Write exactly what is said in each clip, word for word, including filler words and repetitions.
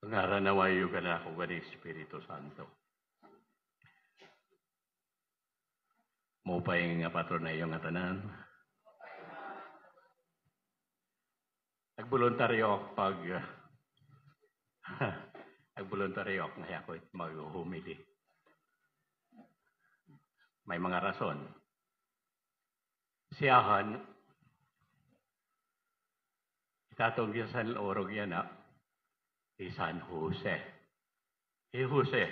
Ngaran nga wayo kan Anak ug kan Espiritu Santo. Maupay nga patron ha iyo ngatanan. Nagboluntaryo ako pag, nagboluntaryo ako nga ako it mag-homily. May mga rason. Siyahan, it aton ginsasan-urog yana, hi San Jose. Hi Jose,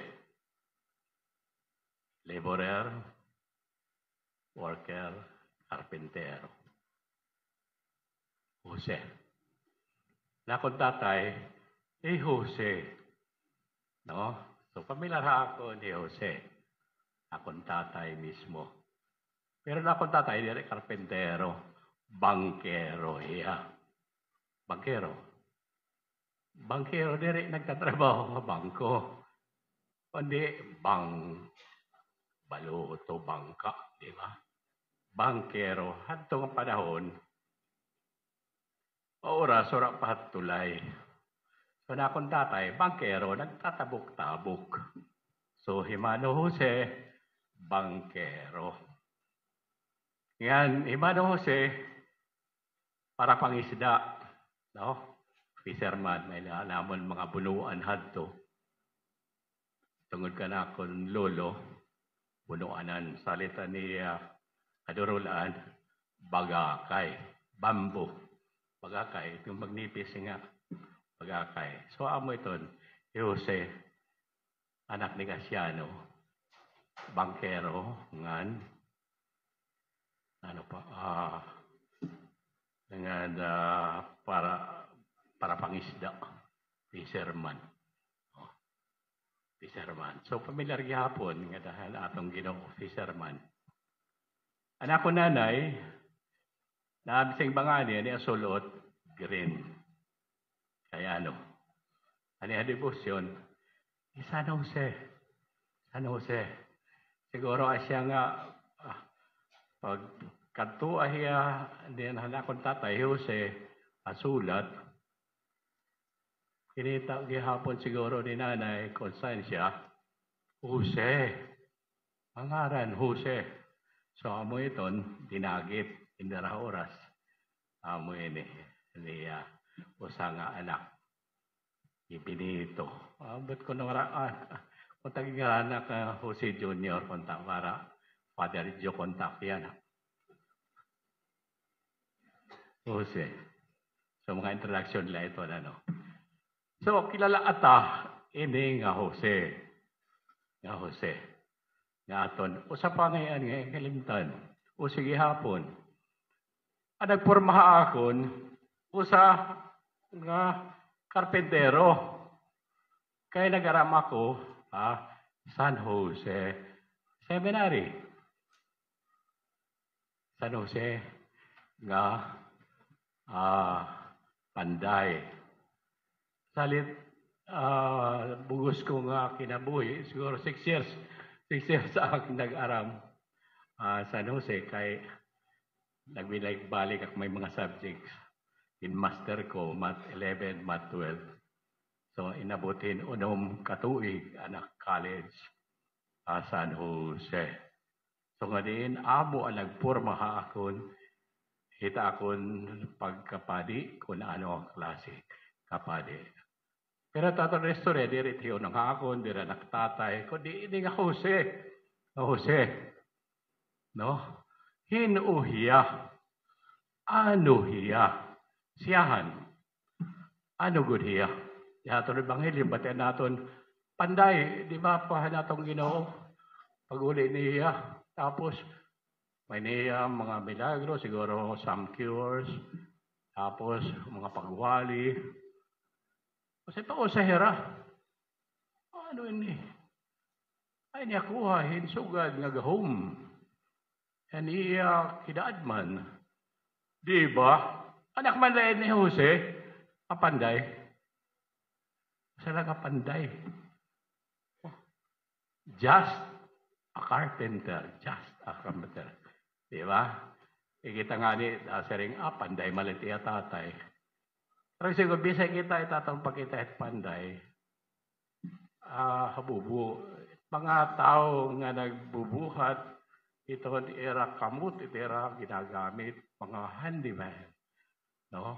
laborer, worker, karpintero. Jose. An akon tatay, hi Jose. No? So, pamilyar ha akon hi Jose. Akon tatay mismo. Pero an akon tatay, diri karpintero, bangkero hiya. Bangkero. Bangkero, diri nagtatrabaho ha bangko. Kundi bang, baluto, bangka, di ba? Bangkero, hadto nga panahon, oras, wara pa tulay. So, an akon tatay, bangkero, nagtatabok-tabok. So, hi Mano Jose, bangkero. Ngan, hi Mano Jose, parapangisda, no? Fisherman, may na-, namon mga bunuan hadto. Tungod kan akon lolo, bunuanan, salita ni, ah, Kadurul-an, bagakay, bamboo. Bagakay, it magnipis nga bagakay. So, amo iton, hi Jose, anak ni Casiano, bangkero, ngan, ano pa, ah, ngan, ah, para, parapangisda, fisherman. Oh, fisherman. So, pamilyar gihapon nga dahil aton Ginoo, fisherman. An akon nanay, naabsing bangani, an iya sul-ot, green. Kay ano, an iya debosyon, hi San Jose. San Jose. Siguro asya nga, ah, pagkadto hiya, diin han akon tatay, hi Jose, ha sulat, kinita gihapon siguro ni nanay, kon san siya, Jose. An ngaran, Jose. So, amo iton, dinagit, in dara oras. Amo ini, niya, usa nga anak. Hi Benito. Ambot kuno ra, ah, ah, kon tag-ingaranak, ah, Jose Junior, kon ta, para Father Joe, kon ta, yana. Jose. So, mga introduction la iton, ano. So, kilala ata ini nga Jose. Nga Jose. Nga aton. Usa pa ngay-an nga kalimtan. O sige, hapon. An nagporma ha akon, usa nga karpentero. Kay nag-aram ako ha San Jose Seminary. San Jose nga, ah, panday. Salit, ah, bug-os ko nga kinabuhi, siguro six years, six years ak nag-aram, ah, San Jose, kay nagbalik-balik ak may mga subjects. Ginmaster ko, Math eleven, Math twelve. So, inabot hin unom ka tuig an ak college, ah, San Jose. So, nga diin, amo an nagporma ha akon, hit akon pagkapadi, kon ano an klase kapadi. Pero it aton istorya, diri it hiunong ha akon, diri an ak tatay, kundi ini nga Jose. Nga Jose. No? Hin-o hiya? Ano hiya? Siyahan. Ano gud hiya? It aton ebanghelyo, batian naton, panday, di ba, pa han aton Ginoo, pag-uli niya. Tapos, may niya mga milagro, siguro some cures. Tapos, mga pagwali. Kasi pa, usa hira. Ano ini? Ay, niya kuha hin sugad nga gahom. An iya kinaadman. Di ba? Anak man la ini Jose, nga panday. Usa la nga panday. Just a carpenter, just a carpenter. Di ba? Ikita ngani, ah, siring, ah, panday man la it iya tatay. Pero siguro, bisan kita, it aton pagkita hit panday, ah, habubo, mga tawo nga nagbubuhat iton ira kamot, it ira ginagamit, mga handyman, no?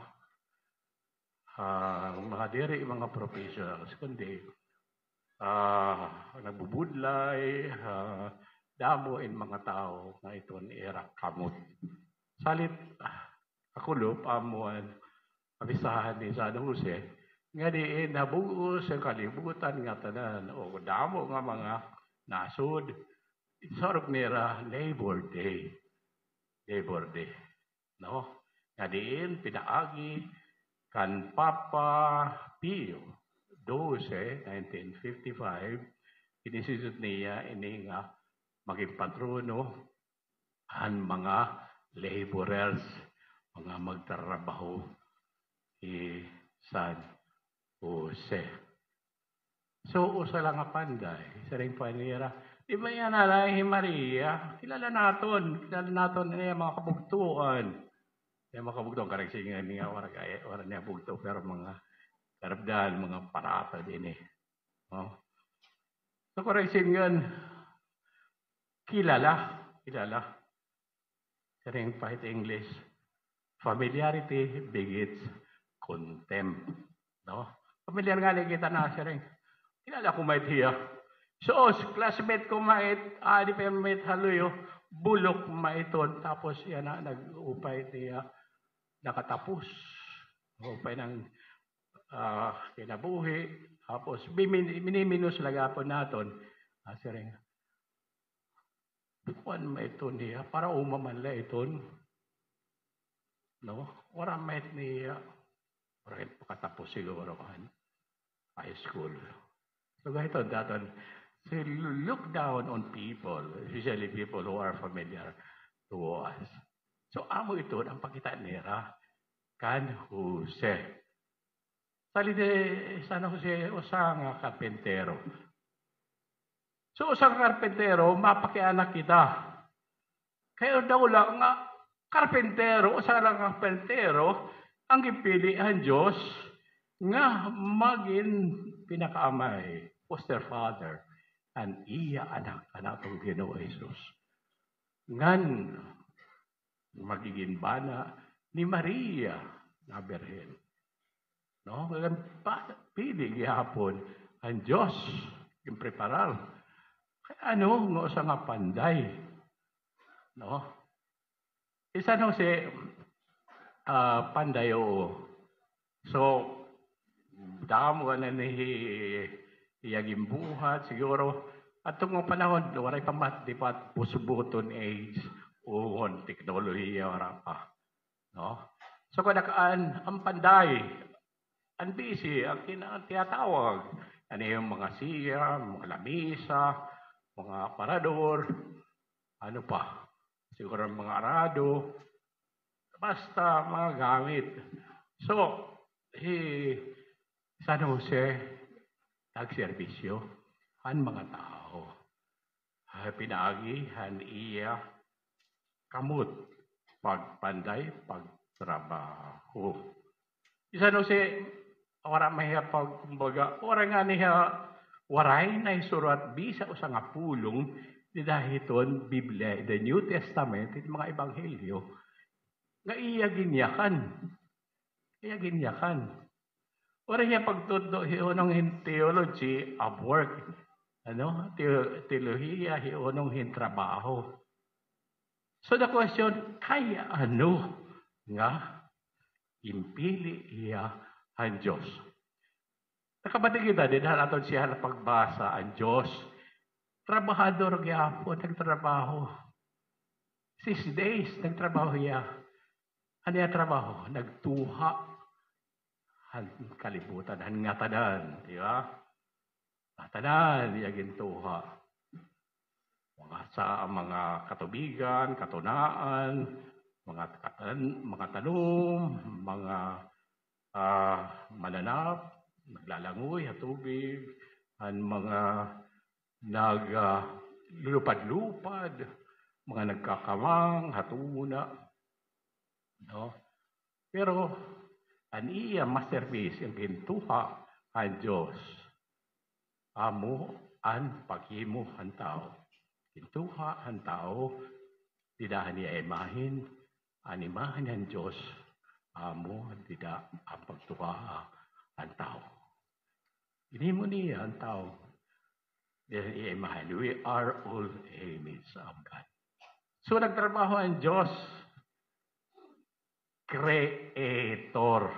Ah, mga diri mga professionals, kundi, ah, nagbubudlay, ah, damo in mga tawo nga iton ira kamot. Salit, ah, kakulop, amo an kabisahan ni San Jose, nga diin nabug-os an kalibutan nga tanan, o damo nga mga nasod, surok nira Labor Day. Labor Day, no? Nga diin pinaagi kan Papa Pio doce, nineteen fifty-five, inisisot niya ini nga magin patrono han mga laborers, mga magtrabaho hi San Jose. So, usa la nga panday, siring pa nira, di ba yana la hi Maria? Kilala naton, kilala naton an iya mga kabugtoan. Iya mga kabugtoan, karuyag sidngan nga wara kay, wara niya bugto, pero mga karabdan, mga parata dinhi. No? So, karuyag sidngan, kilala, kilala. Siring pa it English, familiarity begets contempt. No? Familiar ngani kita na siring. Kilala ko man it hiya. Sus, classmate ko man it, adi pa man it ha luyo, bulok man iton, tapos yana nag-upay it hiya, nakatapos. Upay na an, ah, kinabuhi, tapos bimin-, miniminos la gihapon naton. Ah, siring. Kuan man iton hiya, para uma man la iton. No? Wara man it niya. Wara it pakatapos siguro han high school. So, gahito daton, so, look down on people, especially people who are familiar to us. So, amo iton an pakita nira kan Jose. Salit hi San Jose usa nga karpentero. So, usa nga karpentero, mapakiana kita. Kay daw la nga karpentero, usa la nga karpentero, an ginpili han Diyos nga magin pinakaamay, foster father, an iya anak, an aton Ginoo Jesus. Ngan magigin bana ni Maria nga birhen. No? Kay pa-, pili gihapon an Diyos, ginpreparar. Kay ano nga usa nga panday. No? Hi San Jose, ah, panday, oo. So, damo na ni hi-, iya ginbuhat, siguro, adto nga panahon, waray pa mat-, di pa pusbuton age, o, teknolohiya, wara pa. No? So, kadakuan, an panday, an bisi, an kina-, an tinatawag, ano yung mga siya, mga lamisa, mga aparador, ano pa, siguro mga arado, basta mga gamit. So, hi San Jose, nagserbisyo han mga tawo. Ah, pinaagi han iya kamot, pagpanday, pagtrabaho. Hi San Jose, wara man hiya pag-, kumbaga, wara ngani hiya, waray na hisurat bisan usa nga pulong dida hiton Biblia, the New Testament, it mga ebanghelyo, nga iya ginyakan. Iya ginyakan. Waray hiya pagtutdo hiunong hin theology of work. Ano? Teo-, teolohiya hiunong hin trabaho. So the question, kay ano nga ginpili hiya han Diyos? Nakabati kita, dida han aton siya nga pagbasa, an Diyos, trabahador gihapon, nagtrabaho. Six days, nagtrabaho hiya. Ano iya trabaho? Nagtuha han kalibutan, han ngatanan, di ba? Ngatanan iya gintuha. Mga sa, mga katubigan, katunaan, mga katan-, mga tanom, mga, ah, mananap, naglalangoy ha tubig, an mga nag, ah, lulupad-lupad, mga nagkakamang ha tuna. No? Pero an iya masterpiece, an gintuha han Diyos, amo an paghimo han tawo. Gintuha han tawo dida han iya imahen, an imahen han Dios, amo dida an pagtuha han tawo. Ginhimo niya an tawo dida han iya imahen. We are all image of God. So, nagtrabaho an Dios, creator,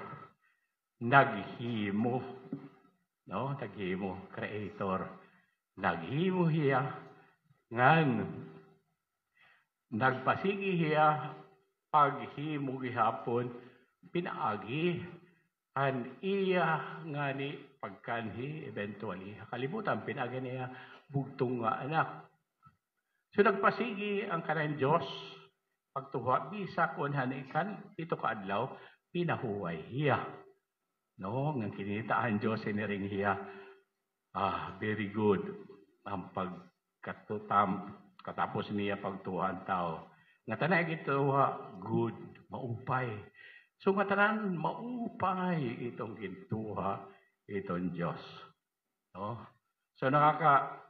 naghimo, no? Naghimo, creator. Naghimo hiya, ngan nagpasigi hiya paghimo gihapon, pinaagi han iya ngani pagkanhi, eventually, ha kalibutan, pinaagi han iya bugtong nga anak. So, nagpasigi an kanan Dios pagtuha, bisan kon han ikan-pito ka adlaw, pinahuway hiya. No, ngan kinita han Dios, hiniring hiya, ah, very good. An pagkatutam-, katapos niya pagtuha han tawo. Ngatanan iya gintuha, good, maupay. So, ngatanan, maupay iton gintuha hiton Dios. No? So, nakaka-,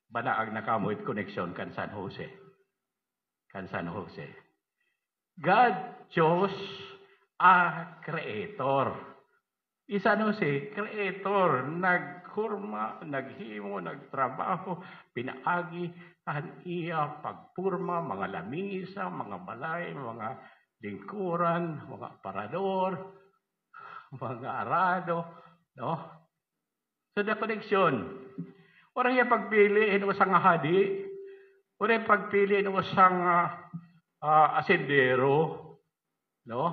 banaag na kamo it koneksyon kan San Jose. Kan San Jose. God chose a creator. Hi San Jose, creator, nagkurma, naghimo, nagtrabaho, pinaagi an iya pagporma, mga lamisa, mga balay, mga lingkuran, mga aparador, mga arado, no? So, the connection. Waray hiya pagpili hin usa nga hadi. Waray pagpili hin usa nga, ah, asendero. No?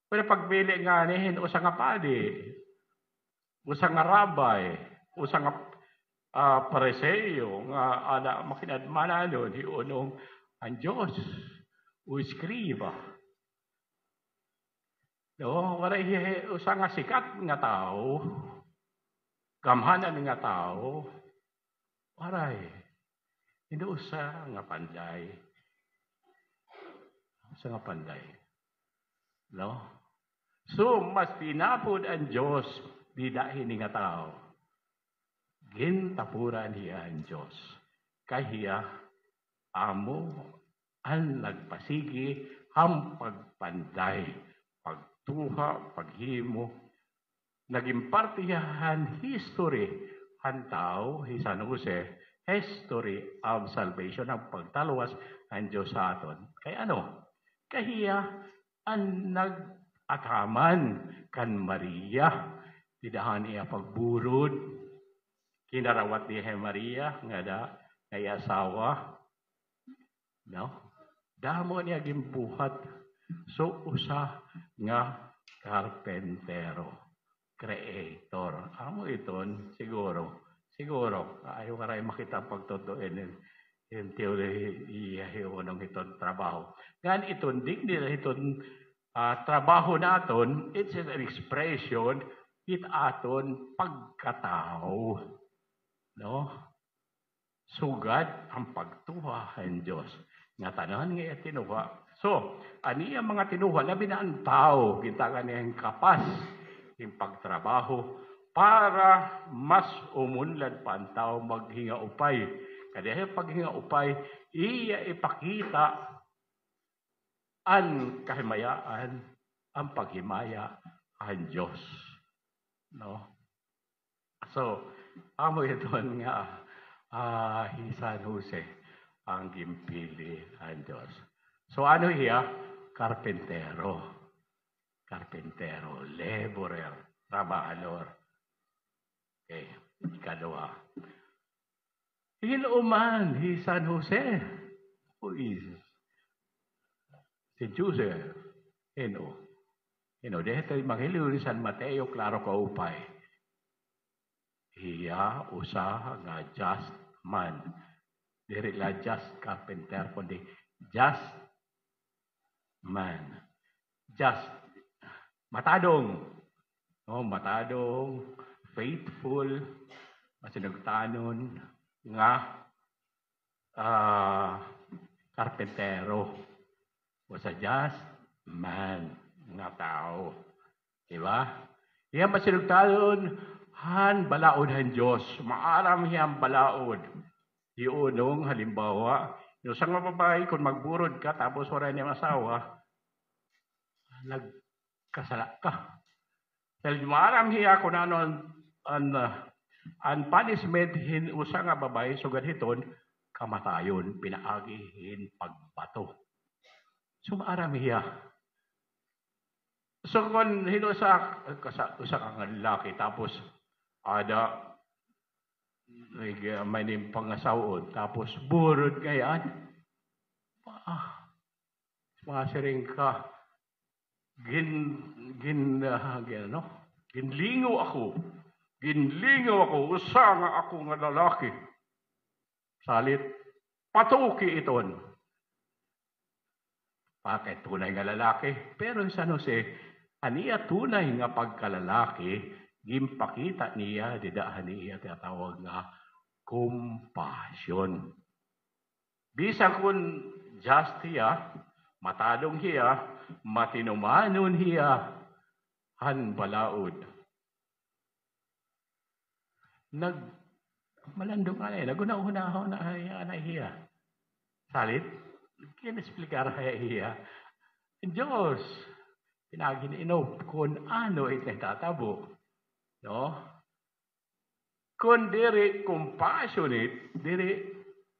Waray pagpili ngani hin usa nga padi. Usa nga rabay. Usa nga, ah, Pariseo nga ada makinadmananon, hiunong an Dios o eskriba. No, waray hi-, usa nga sikat nga tawo, gamhanan nga tawo, waray. Hin usa nga panday. Usa nga panday. No? So, mas tinapod an Dios dida hini nga tawo. Gintapuran hiya han Dios. Kay hiya amo an nagpasigi han pagpanday, pagtuha, paghimo. Nagin parte hiya han history han tawo, hi San Jose, history of salvation, an pagtalwas han Dios ha aton. Kay ano? Kay hiya an nag-ataman kan Maria, dida han iya pagburod, kinarawat niya hi Maria, ngada nga iya asawa, no? Damo niya ginbuhat. So, usa nga karpentero. Creator. Amo iton, siguro. Siguro. Ay, waray makita pagtutoo ini hin teolohiya hiunong hiton trabaho. Ngan iton digdi na hiton, ah, trabaho naton, it's an expression hit aton pagkatawo. No? Sugad an pagtuha han Dios. Ngatanan nga iya tinuha. So, an iya mga tinuha, labi na an tawo, gintagan niya hin kapas, hin pagtrabaho, para mas umunlad pa an tawo maghingaupay. Kay dida ha paghingaupay, iya ipakita an kahimayaan, an paghimaya han Dios. No? So, amo iton nga, ah, hi San Jose an ginpili han Dios. So, ano hiya? Karpentero. Karpentero, laborer, trabahador. Okay, ikaduha. Hin-o man hi San Jose? Who is Saint Joseph? Hin-o? Hin-o? Dida ha Ebanghelyo ni San Mateo, klaro kaupay. Hiya usa nga just man. Diri la just carpenter, kundi just man. Just, matadong. No, matadong, faithful, masinugtanon nga, ah, karpentero. Usa just man nga tawo. Di ba? Iya masinugtanon, han balaod han Diyos. Maaram hiya han balaod. Hiunong, halimbawa, usa nga babaye, kon magburod ka, tapos waray na im asawa, nagkasala ka. Dahil maaram hiya kon ano an, an, ah, an punishment hin usa nga babaye, sugad hiton, kamatayon, pinaagi hin pagbato. So, maaram hiya. So, kon hin usa, kasa-, usa ka nga lalaki, tapos, ada, may, may nim pangasaw-on, tapos, burod ngay-an. Ah, masiring ka, gin-, gin-, ah, gin-, ano? Ginlingaw ako. Ginlingaw ako, usa nga ako nga lalaki. Salit, patuki iton. Bakit tunay nga lalaki? Pero hi San Jose, an iya tunay nga pagkalalaki, ginpakita niya dida han iya tinatawag nga compassion. Bisan kon just hiya, matadong hiya, matinumanon hiya, han balaod. Nag-, malandong anay, naghunahunahon na hiya, anay hiya. Salit, ginexplikar hiya. Diyos, pinaag-inop kon ano it nahitatabo. No? Kon diri compassionate, diri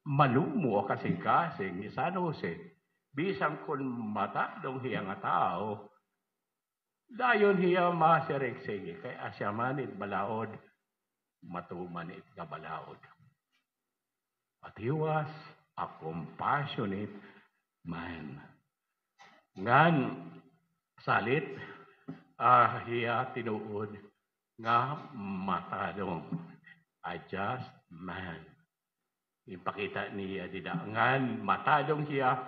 malumo an kasingkasing ni San Jose. Bisan kon matadong hiya nga tawo, dayon hiya masiring, sige, kay asya man it balaod, matuman it nga balaod. But he was a compassionate man. Ngan, salit, ah, hiya tinuod nga matadong, a just man. Ginpakita niya dida ngan matadong hiya,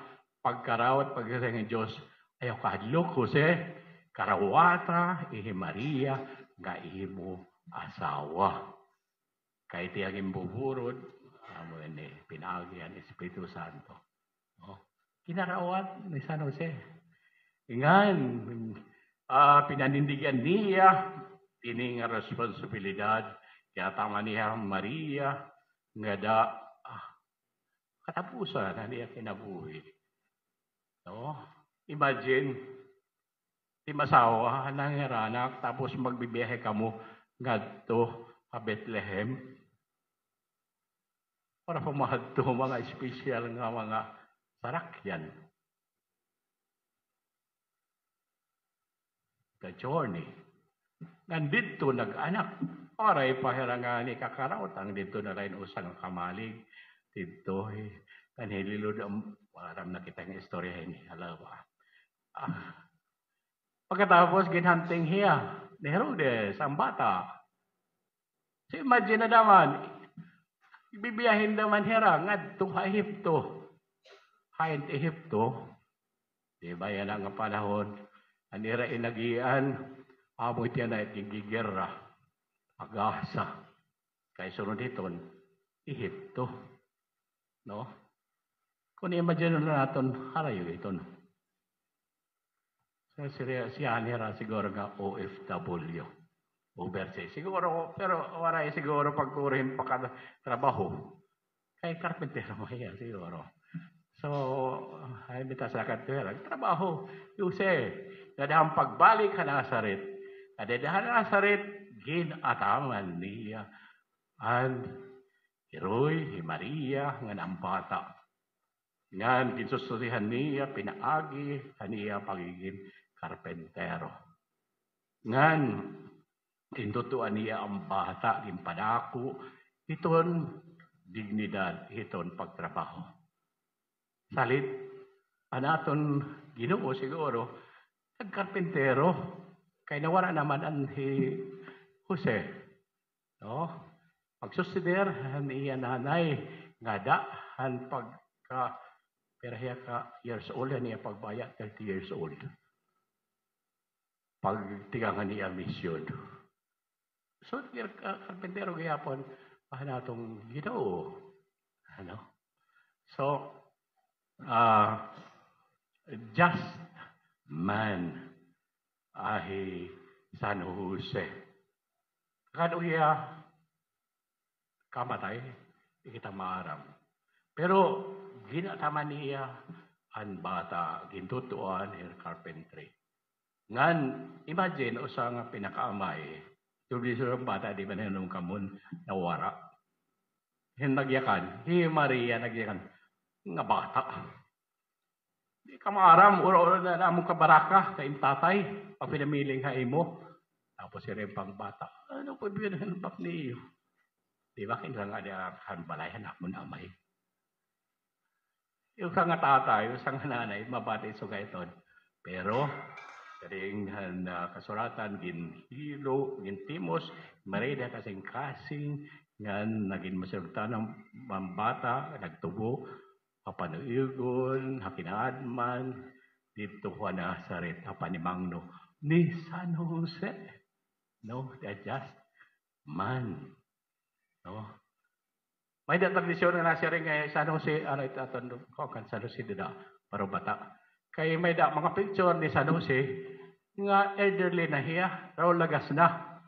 pagkarawat, pagkasiring han Diyos, ayaw kahadlok, Jose, karawata hi Maria nga imo asawa. Kay it iya ginbuburod, amo ini, pinaagi han Espiritu Santo. No? Ginarawat ni San Jose. Ngan, ah, pinanindigan niya ini nga responsibilidad, kay ginataman niya hi Maria, ngada, ah, katapusan han iya kinabuhi. No? Imagine, it im asawa, nangangaranak, tapos magbibiyahe kamo ngadto ha Bethlehem. Para pamahadto mga espesyal nga mga sarakyan. The journey. Ngan didto nag-anak. Waray pa hira ngani kakaraot, an didto na la in usa nga kamalig. Didto, eh, ngan hililod, um, maaram na kita nga istorya hini. Hala ba? Ah. Pagkatapos, ginhanting hiya ni Herodes, an bata. So, imagine na daman, bibiyahin daman hira ngadto ha Ehipto. Hain Ehipto, di ba yana nga panahon, an ira inagian, amo it yana it ginggigera, pag-asa. Kay sunod hiton, Ehipto. No? Kon i-imagine na naton, harayo iton. So, siya, siya nira siguro nga O F W. Overseas. Siguro, pero waray siguro pagkuri hin pagkatrabaho. Kay karpentero man hiya siguro. So, ay, bitaw sa kadto hira, trabaho, Jose, ngada han pagbalik ha Nazaret. Ngada ha Nazaret, gin-ataman niya an Iroy hi Maria ngan an bata. Ngan ginsususihan niya pinaagi han iya pagigin karpentero. Ngan gintutuan niya an bata, ginpadako hiton dignidad, hiton pagtrabaho. Salit, an aton Ginoo siguro, nagkarpentero, kay nawara naman an hi Jose. No? Pagsusider han iya nanay, ngada han pagka, pira hiya ka years old, han iya pagbaya, thirty years old. Pagtikang han iya misyon. So, kar-, karpentero gihapon an aton Ginoo. Ano? So, ah, just man, ah, hi San Jose. Ngan hiya kamatay, di kita maaram. Pero ginataman niya an bata, gintutuan hin carpentry. Ngan, imagine, usa nga pinakaamay, subli-subli an bata, di man hinumkamon, nawara. Hin nagyakan, hi Maria nagyakan, nga bata. Di ka maaram, ura-ura na namon kabaraka, kay im tatay, pagpinamiling ha imo. Tapos siring pa an bata, ano po yun, hanbak niyo? Di ba, kinsa nga di han balay, han akon amay. Usa nga tatay, usa nga nanay, mabati sugad iton. Pero, siring han, ah, kasuratan, ginhilo, gintimos, Maria kasingkasing, ngan nagin masultan an bata, nagtubo, ha panuigon, ha kinaadman, didto ha Nazaret, ha panimangno ni San Jose, no, the just man, no? May-ada tradisyon nga nasiring nga San Jose, ano ito, aton, kuan kan San Jose dida, parubata. Kay may-ada mga picture ni San Jose nga elderly na hiya, raw lagas na.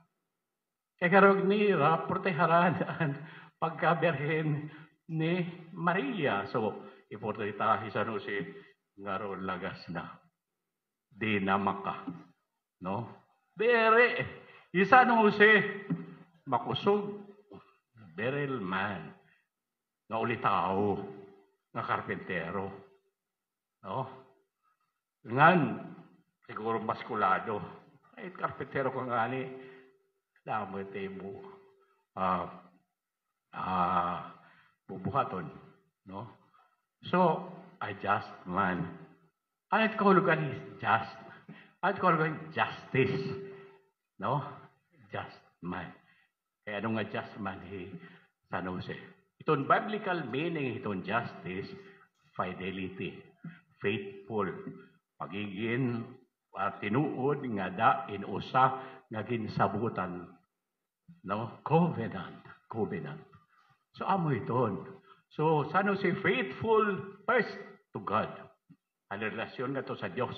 Kay karuyag nira proteharan an pagkabirhen ni Maria. So, iportreta hi San Jose nga raw lagas na. Di na maka, no? Diri, hi San Jose, makusog, virile man, nga ulitawo, nga karpentero, no? Ngan, siguro maskulado. Ay, karpentero ka ngani, damo it imo, ah, ah, bubuhaton, no? So, a just man. Ano it kahulugan ni just? Ano it kahulugan ni justice? No? Just man. Kay ano nga just man hi San Jose? Iton biblical meaning hiton justice, fidelity, faithful, pagigin, ah, tinuod ngada in usa nga ginsabutan, no? Covenant, covenant. So, amo iton. So, San Jose faithful first to God. An relasyon ngadto sa Dios.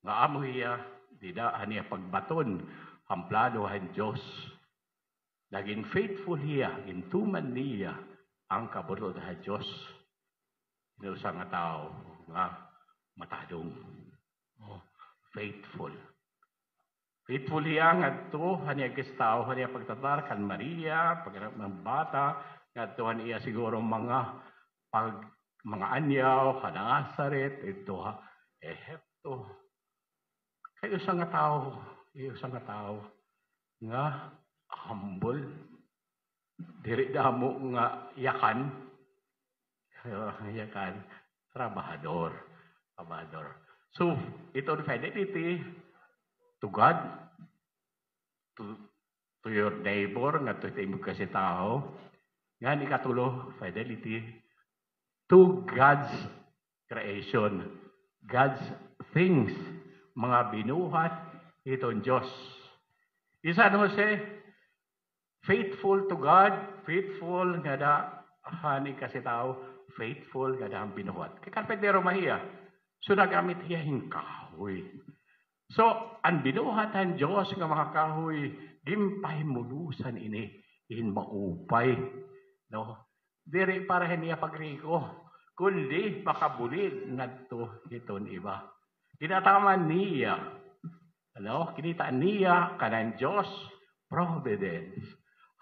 Nga amo hiya, dida han iya pagbaton han plano han Dios. Nagin faithful hiya, gintuman niya an kabubut-on han Dios. Ini usa nga tawo nga matadong. Oh, faithful. Faithful hiya ngadto han iya katawo-tawo, han iya pagtratar kan Maria, paghanap han bata, ngadto han iya siguro mga pag-, mga anyaw ha Nazaret, didto ha Ehipto. Kay usa nga tawo, kay usa nga tawo nga humble, diri damo nga yakan. Yakan, trabahador. Trabahador. So, iton fidelity to God, to, to your neighbor, ngadto hit imo kasitawo. Ngan ikatulo, fidelity to God's creation, God's things, mga binuhat hiton Dios. Hi San Jose, faithful to God, faithful ngada han ikasitawo, faithful ngada han binuhat. Kay karpentero man hiya, so nagamit hiya hin kahoy. So, an binuhat han Dios nga mga kahoy, ginpahimulosan ini hin maupay, no? Diri para han iya pagriko, kundi makabulig ngadto hiton iba. Ginataman niya, ano, kinita niya kan an Dios providence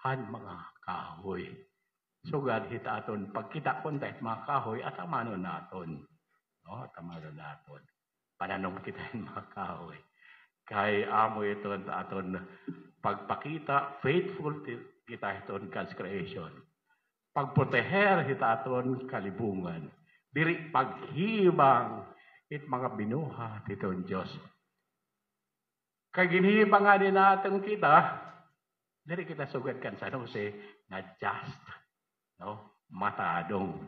han mga kahoy. Sugad hit aton pagkita kunta hit mga kahoy, atamanon naton. No, atamanon naton. Pananom kita hin mga kahoy. Kay amo iton aton pagpakita, faithful ti-, kita hiton God's creation. Pagproteher hit aton kalibungan. Diri paghibang hit mga binuhat hiton Dios. Kay ginhibang ngani naton kita, diri kita sugad kan San Jose nga just, no? Matadong.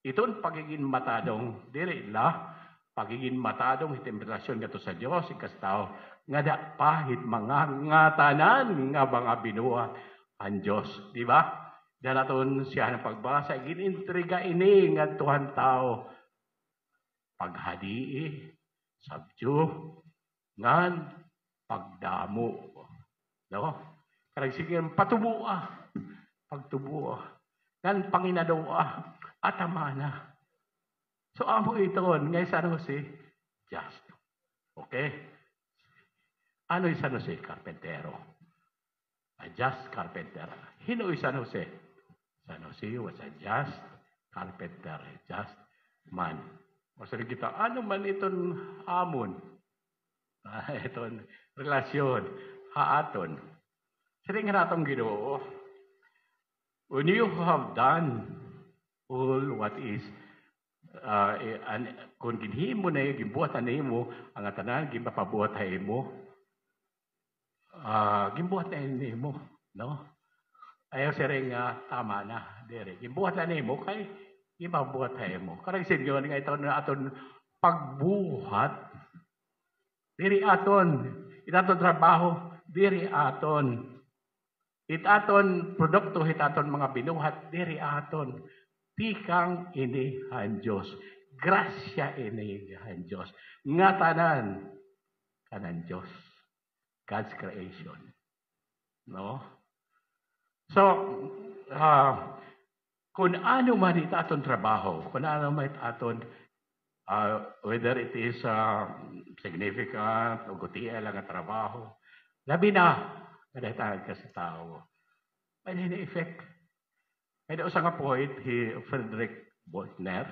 Iton pagigin matadong, diri la pagigin matadong hit imbitasyon ngadto sa Dios, hit kasitawo, ngada pa hit mga ngatanan nga mga binuhat han Dios, di ba? Dida naton siyahan pagbasa, gin-intriga ini ngadto han tawo. Paghadii, subdue, ngan pagdamo. No? Karuyag sidngon, patuboa. Pagtuboa. Ngan panginadoa. Atamana. So, amo iton nga hi San Jose, just. Okay? Ano hi San Jose? Karpentero. A just carpenter. Hin-o hi San Jose? San Jose was a just carpenter, a just man. Masiring kita, ano man iton amon? Ah, iton relasyon ha aton. Siring han aton Ginoo, when you have done all what is, ah, eh, an-, kon ginhimo na, ginbuhat na nimo an ngatanan, ginpapabuhat ha imo, ah, ginbuhat na ini nimo, no? Ayaw siring nga tama na, diri. Ginbuhat na nimo kay ginpabuhat ha imo. Karuyag sidngon nga iton aton pagbuhat, diri aton. It aton trabaho, diri aton. It aton produkto, it aton mga binuhat, diri aton. Tikang ini han Dios. Grasya ini han Dios. Ngatanan kanan Dios. God's creation. No? So, ah, kon ano man it aton trabaho, kon ano man it aton, ah, whether it is, ah, significant o gutiay la nga trabaho, labi na, kada taga sa tawo. May na effect. May da usa nga poet, hi Frederick Buechner,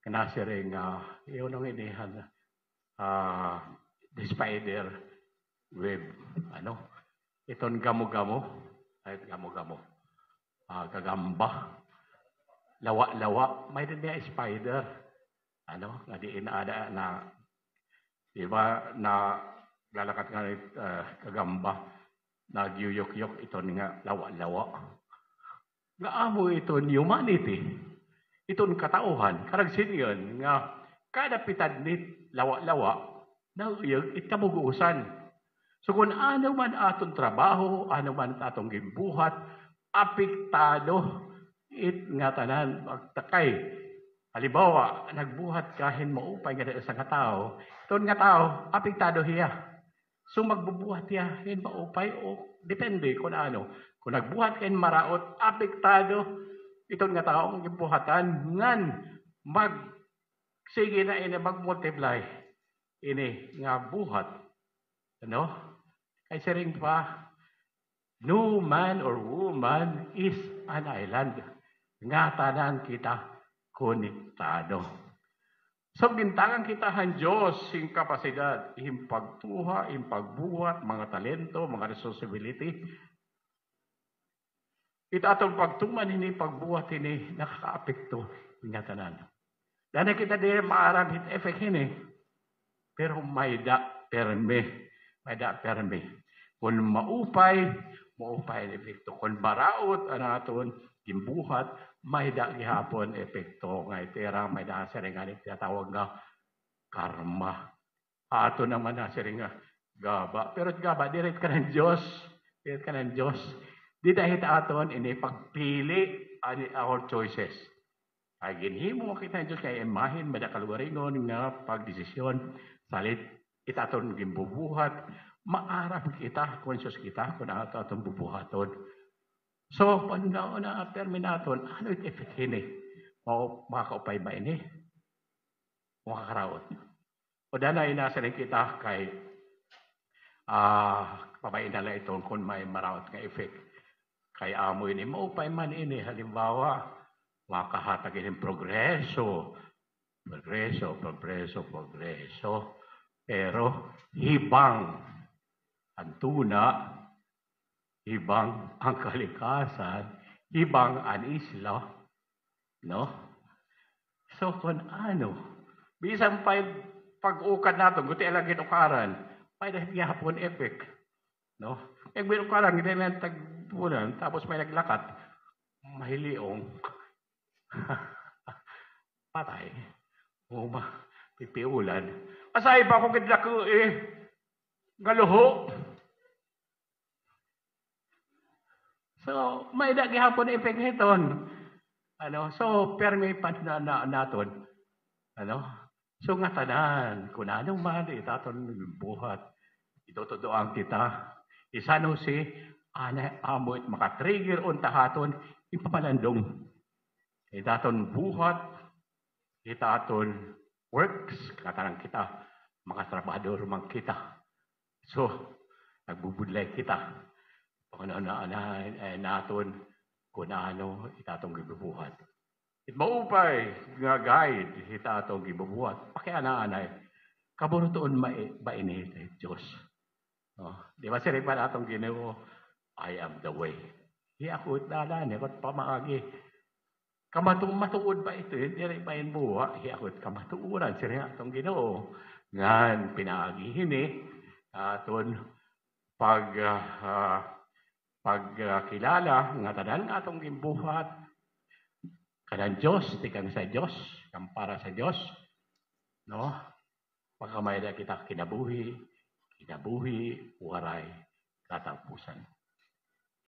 nga nasiring nga, iyon ang inihan, ah, the spider web, ano, iton gamo-gamo, ay, gamo-gamo, ah, kagamba, lawa-lawa, may din niya spider, ano, nga diin ada na, di ba, na lalakat nga, ah, kagamba, nagyuyukyok iton nga lawa-lawa. Nga amo iton humanity, iton katauhan, karuyag sidngon nga kada pitad nit lawa-lawa, nauyog it kabug-osan. So, kon ano man aton trabaho, ano man aton ginbuhat, apektado it ngatanan, magtakay. Halimbawa, nagbuhat ka hin maupay ngada usa nga tawo, iton nga tawo, apektado hiya. So, magbubuhat hiya hin maupay o depende kon ano. Kon nagbuhat ka hin maraot, apektado iton nga tawo nga ginbuhatan ngan mag-, sige na ini, mag-multiply ini nga buhat. Ano? Kay siring pa, no man or woman is an island. Ngatanan kita konektado. So, gintagan kita han Dios hin kapasidad, hin pagtuha, hin pagbuhat, mga talento, mga responsibility. It aton pagtuman hini, pagbuhat hini, nakakaapekto ngatanan. Danay kita diri maaram hit effect hini. Pero may-ada pirmi. May-ada pirmi. Kon maupay, maupay an epekto. Kon maraot an aton ginbuhat, may-ada gihapon epekto. Nga it ira, may-ada siring nga tinatawag nga karma. Aton naman na siring nga gaba. Pero it gaba, diri it kanan Dios. Diri it kanan Dios. Dida hit aton ini pagpili, ani, our choices. Ay ginhimo kita han Dios nga imahen, may-ada kalugaringon nga pagdesisyon. Salit it aton ginbubuhat, maaram kita, conscious kita kon ano it aton bubuhaton. So, panhunahunaa pirmi naton, ano it effect hini? Mao, makakaupay ba ini? Makakaraot? O danay na siring kita kay, ah, pabay-i na la iton kon may maraot nga effect. Kay amo ini, maupay man ini, halimbawa, makahatag ini hin progreso, progreso, progreso, progreso. Pero hibang an tuna, hibang an kalikasan, hibang an isla, no? So, kon ano, bisan pa it pag-ukad naton, gutiay la gin-ukaran, may-ada gihapon effect, no? Kay gin-ukaran, gin-, tagpunan, tapos may naglakat, mahiliong. Patay. O, ma-, pipiulan. Asay pa ako gid dako, eh, nga luho. So, may-ada gihapon effect hiton. Ano, so, pirmi pa na, na, naton. Ano? So, ngatanan, kon ano man, it aton buhat, itutudoan kita. Hi San Jose, anay amo it maka-trigger unta ha aton ipapalandong. Hit aton buhat, hit aton works, katanan kita, makatrabahador man kita. So, nagbubudlay kita. Pakiana-, ana-, eh, naton kun ano it aton ginbubuhat. It maupay nga guide hit aton ginbubuhat. Pakiana-anay. Kaburutoon ma-, ba ini hit Diyos? Oh, di ba siring pa it aton Ginoo, "I am the way." Hi ako it dalan, hi ako it pamaagi. Kamatu-, matuod ba ito? Diri ba in buwa? Hi ako it kamatuoran, siring aton Ginoo. Ngan pinaagi hini, aton pag, ah, ah, pagkilala nga tanan nga aton ginbuhat, kanan Diyos, tikang sa Diyos, kang para sa Diyos, no? Pagkamay-ada kita kinabuhi, kinabuhi, waray katapusan.